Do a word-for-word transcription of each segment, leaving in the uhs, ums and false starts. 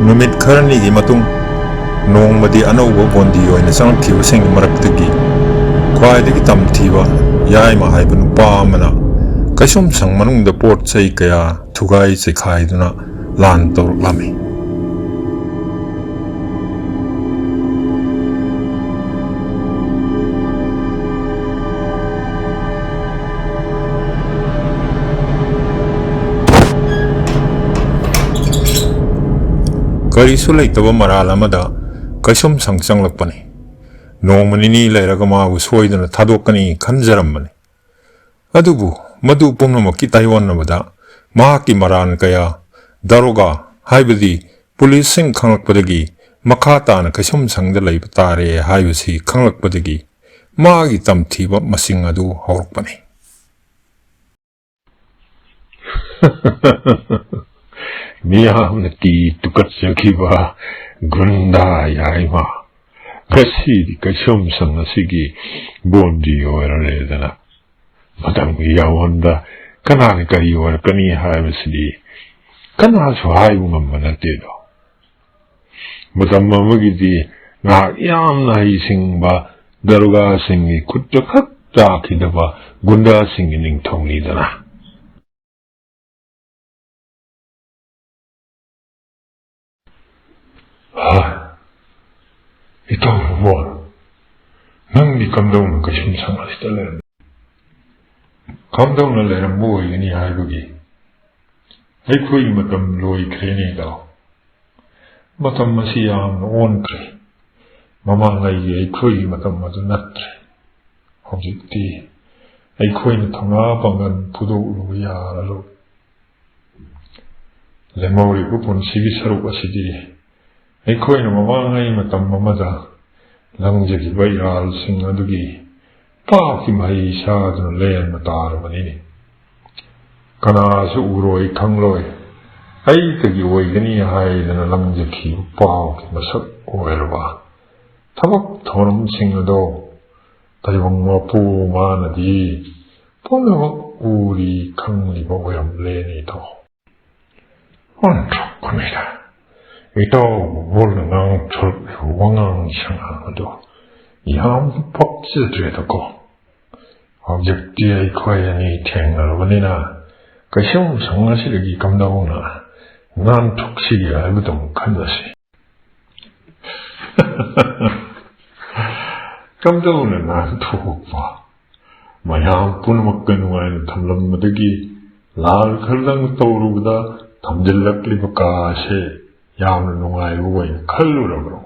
ꯅꯨꯃꯤꯠ ꯈꯔꯅꯤꯒꯤ ꯃꯇꯨꯡ, ꯅꯣꯡꯃꯗꯤ ꯑꯅꯧꯕ ꯕꯣꯟꯗꯤ ꯑꯣꯏꯅ ꯆꯪꯂꯛꯈꯤꯕꯁꯤꯡꯒꯤ ꯃꯔꯛꯇꯒꯤ ꯈ꯭ꯋꯥꯏꯗꯒꯤ ꯇꯝꯊꯤꯕ ꯌꯥꯏꯃ ꯍꯥꯏꯕ ꯅꯨꯄꯥ ꯑꯃꯅ ꯀꯩꯁꯨꯝꯁꯪ ꯃꯅꯨꯡꯗ ꯄꯣꯠ ꯆꯩ ꯀꯌꯥ ꯊꯨꯒꯥꯏ ꯆꯩꯈꯥꯏꯗꯨꯅ ꯂꯥꯟ ꯇꯧꯔꯛꯂꯝꯃꯤ꯫ ꯀꯔꯤꯁꯨ ꯂꯩꯇꯕ ꯃꯔꯥꯜ ꯑꯃꯗ ꯀꯩꯁꯨꯝꯁꯪ ꯆꯪꯂꯛꯄꯅꯤ꯫ ꯅꯣꯡꯃ ꯅꯤꯅꯤ ꯂꯩꯔꯒ ꯃꯥꯕꯨ ꯁꯣꯏꯗꯅ ꯊꯥꯗꯣꯛꯀꯅꯤ ꯈꯟꯖꯔꯝꯕꯅꯤ꯫ ꯑꯗꯨꯕꯨ ꯃꯗꯨ ꯄꯨꯝꯅꯃꯛꯀꯤ ꯇꯥꯏꯑꯣꯟꯅꯕꯗ ꯃꯍꯥꯛꯀꯤ ꯃꯔꯥꯟ ꯀꯌꯥ ꯗꯥꯔꯣꯒꯥ, ꯍꯥꯏꯕꯗꯤ ꯄꯨꯂꯤꯁꯁꯤꯡ ꯈꯪꯂꯛꯄꯗꯒꯤ, ꯃꯈꯥ ꯇꯥꯅ ꯀꯩꯁꯨꯝꯁꯪꯗ ꯂꯩꯕ ꯇꯥꯔꯦ ꯍꯥꯏꯕꯁꯤ ꯈꯪꯂꯛꯄꯗꯒꯤ ꯃꯥꯒꯤ ꯇꯝꯊꯤꯕ ꯃꯁꯤꯡ ꯑꯗꯨ ꯍꯧꯔꯛꯄꯅꯤ꯫ ꯃꯤꯌꯥꯝꯅ ꯇꯤ ꯇꯨꯀꯠꯆꯈꯤꯕ ꯒꯨꯟꯗꯥ ꯌꯥꯏꯃ, ꯉꯁꯤꯗꯤ ꯀꯩꯁꯨꯝꯁꯪ ꯑꯁꯤꯒꯤ ꯕꯣꯟꯗꯤ ꯑꯣꯏꯔ ꯂꯩꯔꯗꯅ, ꯃꯇꯝꯒꯤ ꯌꯥꯋꯟꯗ ꯀꯅꯥꯅ ꯀꯔꯤ ꯑꯣꯏꯔꯛꯀꯅꯤ ꯍꯥꯏꯕꯁꯤꯗꯤ ꯀꯅꯥꯁꯨ ꯍꯥꯏꯕ ꯉꯝꯕ ꯅꯠꯇꯦꯗꯣ꯫ ꯃꯇꯝ ꯑꯃꯒꯤꯗꯤ ꯉꯥꯏꯍꯥꯛ ꯌꯥꯝꯅ ꯍꯩꯁꯤꯡꯕ ꯗꯔꯒꯥꯁꯤꯡꯒꯤ ꯈꯨꯠꯇ ꯈꯛ ꯇꯥꯈꯤꯗꯕ ꯒꯨꯟꯗꯥꯁꯤꯡꯒꯤ ꯅꯤꯡꯊꯧꯅꯤꯗꯅ꯫ ꯍꯥ? ꯏꯇꯥꯎ ꯅꯕꯣꯟ, ꯅꯪꯗꯤ ꯀꯝꯗꯧꯅ ꯀꯩꯁꯨꯝꯁꯪ ꯑꯁꯤꯗ ꯂꯩꯔꯝ-, ꯀꯝꯗꯧꯅ ꯂꯩꯔꯝꯕ ꯑꯣꯏꯒꯅꯤ ꯍꯥꯏꯕꯒꯤ? ꯑꯩꯈꯣꯏꯒꯤ ꯃꯇꯝ ꯂꯣꯏꯈ꯭ꯔꯦꯅꯦ ꯏꯇꯥꯎ꯫ ꯃꯇꯝ ꯑꯁꯤ ꯌꯥꯝꯅ ꯑꯣꯟꯈ꯭ꯔꯦ꯫ ꯃꯃꯥꯡꯉꯩꯒꯤ ꯑꯩꯈꯣꯏꯒꯤ ꯃꯇꯝ ꯑꯗꯨ ꯅꯠꯇ꯭ꯔꯦ꯫ ꯍꯧꯖꯤꯛꯇꯤ ꯑꯩꯈꯣꯏꯅ ꯊꯧꯅꯥ ꯄꯥꯡꯒꯜ ꯐꯨꯗꯣꯛꯂꯨꯕ ꯌꯥꯔꯔꯣꯏ꯫ ꯂꯦꯝꯍꯧꯔꯤꯕ ꯄꯨꯟꯁꯤꯒꯤ ꯁꯔꯨꯛ ꯑꯁꯤꯗꯤ ꯑꯩꯈꯣꯏꯅ ꯃꯃꯥꯡꯉꯩ ꯃꯇꯝ ꯑꯃꯗ ꯂꯪꯖꯈꯤꯕ ꯏꯔꯥꯜꯁꯤꯡ ꯑꯗꯨꯒꯤ ꯄꯥꯞꯀꯤ ꯃꯍꯩ ꯆꯥꯗꯨꯅ ꯂꯦꯟꯕ ꯇꯥꯔꯕꯅꯤꯅꯦ꯫ ꯀꯅꯥꯁꯨ ꯎꯔꯣꯏ ꯈꯪꯂꯣꯏ, ꯑꯩꯇꯒꯤ ꯑꯣꯏꯒꯅꯤ ꯍꯥꯏꯗꯅ ꯂꯪꯖꯈꯤꯕ ꯄꯥꯞꯀꯤ ꯃꯁꯛ ꯑꯣꯏꯔꯕ ꯊꯕꯛ ꯊꯧꯔꯝꯁꯤꯡ ꯑꯗꯣ ꯇꯥꯏꯕꯪ ꯃꯄꯨ ꯃꯥꯅꯗꯤ ꯄꯨꯝꯅꯃꯛ ꯎꯔꯤ ꯈꯪꯂꯤꯕ ꯑꯣꯏꯔꯝꯂꯦꯅꯦꯗꯣ꯫ ꯑꯣꯟꯊꯣꯛꯄꯅꯤꯗ꯫ ꯏꯇꯥꯎ ꯏꯕꯣꯜꯅ ꯉꯥꯡꯊꯣꯔꯛꯂꯤꯕ ꯋꯥꯉꯥꯡ ꯁꯉꯥꯡ ꯑꯗꯨ ꯌꯥꯝ ꯄꯛꯆꯗ꯭ꯔꯦꯗꯀꯣ꯫ ꯍꯧꯖꯤꯛꯇꯤ ꯑꯩꯈꯣꯏ ꯑꯅꯤ ꯊꯦꯡꯅꯔꯕꯅꯤꯅ, ꯀꯩꯁꯨꯝꯁꯪ ꯑꯁꯤꯗꯒꯤ ꯀꯝꯗꯧꯅ ꯅꯥꯟꯊꯣꯛꯁꯤꯒꯦ ꯍꯥꯏꯕꯗꯨ ꯑꯃꯨꯛ ꯈꯟꯅꯁꯤ꯫ ꯀꯝꯗꯧꯅ ꯅꯥꯟꯊꯣꯛꯄ? ꯃꯌꯥꯝ ꯄꯨꯝꯅꯃꯛꯀ ꯅꯨꯡꯉꯥꯏꯅ ꯊꯝꯂꯝꯕꯗꯒꯤ ꯂꯥꯜ ꯈꯔꯗꯪ ꯇꯧꯔꯨꯕꯗ ꯊꯝꯖꯤꯜꯂꯛꯂꯤꯕ ꯀꯥ ꯑꯁꯦ ꯌꯥꯝꯅ ꯅꯨꯡꯉꯥꯏꯕ ꯑꯣꯏꯅ ꯈꯜꯂꯨꯔꯕ꯭ꯔꯣ?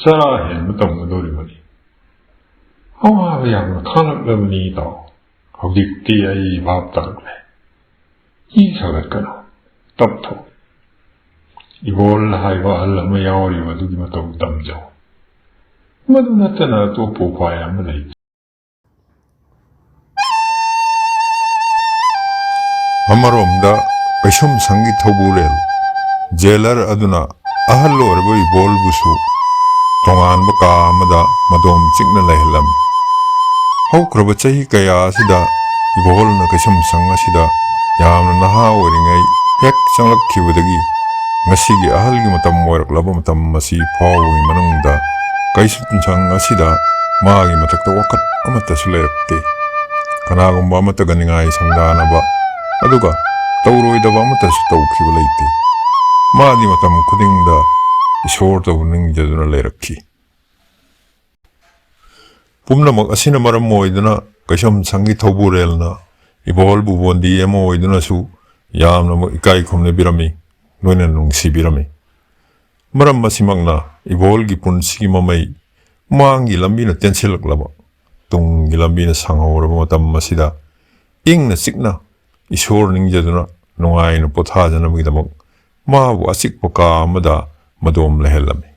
ꯆꯔꯥ ꯍꯦꯟꯕ ꯇꯝꯒꯗꯧꯔꯤꯕꯅꯤ꯫ ꯑꯋꯥꯕ ꯌꯥꯝꯅ ꯈꯥꯡꯂꯛꯂꯕꯅꯤ ꯏꯇꯥꯎ꯫ ꯍꯧꯖꯤꯛꯇꯤ ꯑꯩ ꯚꯥꯞ ꯇꯥꯔꯛꯂꯦ꯫ ꯏ ꯁꯥꯒꯠꯀꯅꯨ꯫ ꯇꯞꯊꯧ꯫ ꯏꯕꯣꯜ ꯍꯥꯏꯕ ꯑꯍꯜ ꯑꯃ ꯌꯥꯎꯔꯤꯕ ꯑꯗꯨꯒꯤ ꯃꯇꯧ ꯇꯝꯖꯧ꯫ ꯃꯗꯨ ꯅꯠꯇꯅ ꯑꯇꯣꯞꯄ ꯎꯄꯥꯏ ꯑꯃ ꯂꯩꯇꯦ꯫ ꯑꯃꯔꯣꯝꯗ ꯀꯩꯁꯨꯝꯁꯪꯒꯤ ꯊꯧꯕꯨꯔꯦꯜ ꯖꯦꯂꯔ ꯑꯗꯨꯅ ꯑꯍꯜ ꯑꯣꯏꯔꯕ ꯏꯕꯣꯜꯕꯨꯁꯨ ꯇꯣꯉꯥꯟꯕ ꯀꯥ ꯑꯃꯗ ꯃꯗꯣꯝ ꯆꯤꯛꯅ ꯂꯩꯍꯜꯂꯝꯃꯤ꯫ ꯍꯧꯈ꯭ꯔꯕ ꯆꯍꯤ ꯀꯌꯥ ꯑꯁꯤꯗ ꯏꯕꯣꯜꯅ ꯀꯩꯁꯨꯝꯁꯪ ꯑꯁꯤꯗ ꯌꯥꯝꯅ ꯅꯍꯥ ꯑꯣꯏꯔꯤꯉꯩ ꯍꯦꯛ ꯆꯪꯂꯛꯈꯤꯕꯗꯒꯤ ꯉꯁꯤꯒꯤ ꯑꯍꯜꯒꯤ ꯃꯇꯝ ꯑꯣꯏꯔꯛꯂꯕ ꯃꯇꯝ ꯑꯁꯤ ꯐꯥꯎꯕꯒꯤ ꯃꯅꯨꯡꯗ ꯀꯩꯁꯨꯝꯁꯪ ꯑꯁꯤꯗ ꯃꯥꯒꯤ ꯃꯊꯛꯇ ꯋꯥꯀꯠ ꯑꯃꯠꯇꯁꯨ ꯂꯩꯔꯛꯇꯦ꯫ ꯀꯅꯥꯒꯨꯝꯕ ꯑꯃꯠꯇꯒ ꯅꯤꯡꯉꯥꯏ ꯁꯪꯗꯥꯅꯕ ꯑꯗꯨꯒ ꯇꯧꯔꯣꯏꯗꯕ ꯑꯃꯠꯇꯁꯨ ꯇꯧꯈꯤꯕ ꯂꯩꯇꯦ꯫ ꯃꯥꯗꯤ ꯃꯇꯝ ꯈꯨꯗꯤꯡꯗ ꯏꯁꯣꯔꯇꯕꯨ ꯅꯤꯡꯖꯗꯨꯅ ꯂꯩꯔꯛꯈꯤ꯫ ꯄꯨꯝꯅꯃꯛ ꯑꯁꯤꯅ ꯃꯔꯝ ꯑꯣꯏꯗꯨꯅ ꯀꯩꯁꯨꯝꯁꯪꯒꯤ ꯊꯧꯕꯨꯔꯦꯜꯅ ꯏꯕꯣꯜꯕꯨ ꯕꯣꯟꯗꯤ ꯑꯃ ꯑꯣꯏꯗꯨꯅꯁꯨ ꯌꯥꯝꯅꯃꯛ ꯏꯀꯥꯏ ꯈꯨꯝꯅꯕꯤꯔꯝꯃꯤ, ꯂꯣꯏꯅꯅ ꯅꯨꯡꯁꯤꯕꯤꯔꯝꯃꯤ꯫ ꯃꯔꯝ ꯑꯁꯤꯃꯛꯅ ꯏꯕꯣꯜꯒꯤ ꯄꯨꯟꯁꯤꯒꯤ ꯃꯃꯩ ꯃꯥꯡꯒꯤ ꯂꯝꯕꯤꯅ ꯇꯦꯟꯁꯤꯜꯂꯛꯂꯕ, ꯇꯨꯡꯒꯤ ꯂꯝꯕꯤꯅ ꯁꯥꯡꯍꯧꯔꯕ ꯃꯇꯝ ꯑꯁꯤꯗ ꯏꯪꯅ ꯆꯤꯛꯅ ꯏꯁꯣꯔ ꯅꯤꯡꯖꯗꯨꯅ ꯅꯨꯡꯉꯥꯏꯅ ꯄꯣꯊꯥꯖꯅꯕꯒꯤꯗꯃꯛ ꯃꯥꯕꯨ ꯑꯆꯤꯛꯄ ꯀꯥ ꯑꯃꯗ ꯃꯗꯣꯝ ꯂꯩꯍꯜꯂꯝꯃꯤ꯫